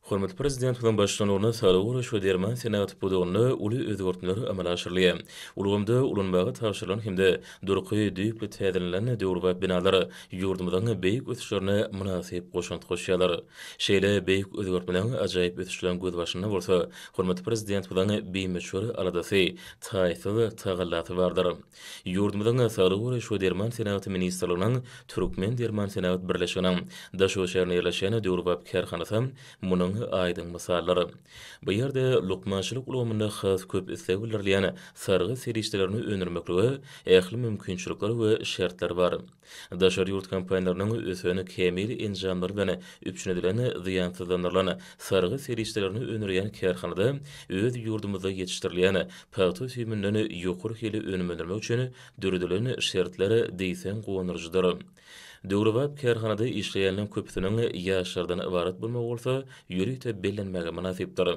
Hormatly Prezidentimiziň baştutanlygynda saglygy goraýyş we derman senagaty pudagynda uly özgertmeler amala aşyrylýar. Ulgamda ulanmaga tabşyrylan hem-de durky düýpli täzelenilen döwrebap binalar ýurdumyzyň beýik ösüşlerine mynasyp goşant goşýarlar. Şeýle beýik özgertmeleriň, ajaýyp ösüşleriň gözbaşynda bolsa hormatly Prezidentimiziň bimöçber aladasy, taýsyz tagallasy bardyr. Ýurdumyzyň Saglygy goraýyş we derman senagaty ministrliginiň Türkmendermansenagat birleşiginiň Daşoguz şäherinde ýerleşýän döwrebap kärhanasy munuň aýdyň mysalydyr. Bu ýerde lukmançylyk ulgamynda has köp isleg bildirilýän sargy serişdelerini öndürmeklige ähli mümkinçilikler we şertler bar. Daşary ýurt kompaniýalarynyň ösen kämil enjamlary bilen üpjün edilen zyýansyzlandyrylan sargy serişdelerini öndürýän kärhanada öz ýurdumyzda ýetişdirilýän pagta süýüminden ýokary hili önüm öndürmek üçin döredilen şertler diýseň guwandyryjydyr. Döwrebap kärhanada işleýänleriň köpüsiniň ýaşlardan ybarat bolmagy bolsa ýörite bellenmäge mynasypdyr.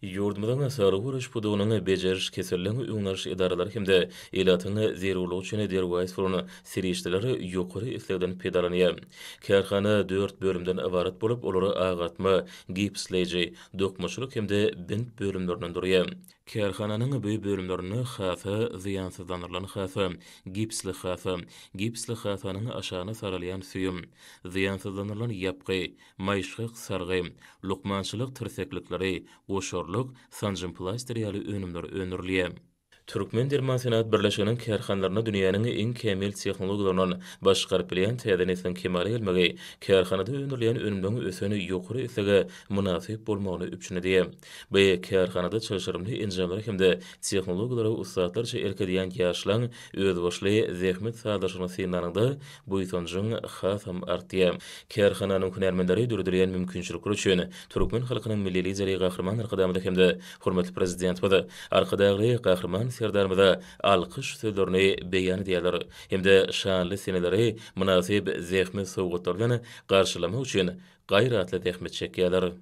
Ýurdumyzyň saglygy goraýyş pudagynyň bejeriş, keselleriň öňüni alyş edaralary hem-de ilatyň zerurlygy üçin derwaýys bolan serişdeler ýokary islegden peýdalanýar. Kärhana dört bölümden ybarat bolup, olar agartma, gipsleýji, dokmaçylyk hem-de bint bölümlerinden durýar. Kärhananyň bu bölümlerinde hasa, zyýansyzlandyrylan hasa, gipsli hasa, gipsli hasanyň aşagyna saralýan süýüm, zyýansyzlandyrylan ýapgy, maýyşgak sargy, lukmançylyk tirseklikleri, goşarlyk, sanjym plastyr ýaly önümler öndürilýär. Türkmendermansenagat birleşiginiň kärhanalarynda dünýäniň iň kämil tehnologiýalaryndan baş çykaryp bilýän täze nesliň kemala gelmegi kärhanada öndürilýän önümleriň ösen ýokary islege mynasyp bolmagyny üpjün edýär. Bu kärhanada çylşyrymly enjamlara hem-de tehnologiýalara ussatlarça erk edýän ýaşlaryň özboluşly zähmet sazlaşygyny synlanyňda buýsanjyň hasam artýar. Kärhananyň hünärmenleri döredilýän mümkinçilikler üçin türkmen halkynyň Milli Lideri Gahryman Arkadagymyza hem-de hormatly Prezidentimiz Arkadagly Gahryman Serdarymyza alkyş sözlerini beýan edýärler hem-de şanly seneleri mynasyp zähmet sowgatlary bilen garşylamak üçin gaýratly zähmet çekýärler.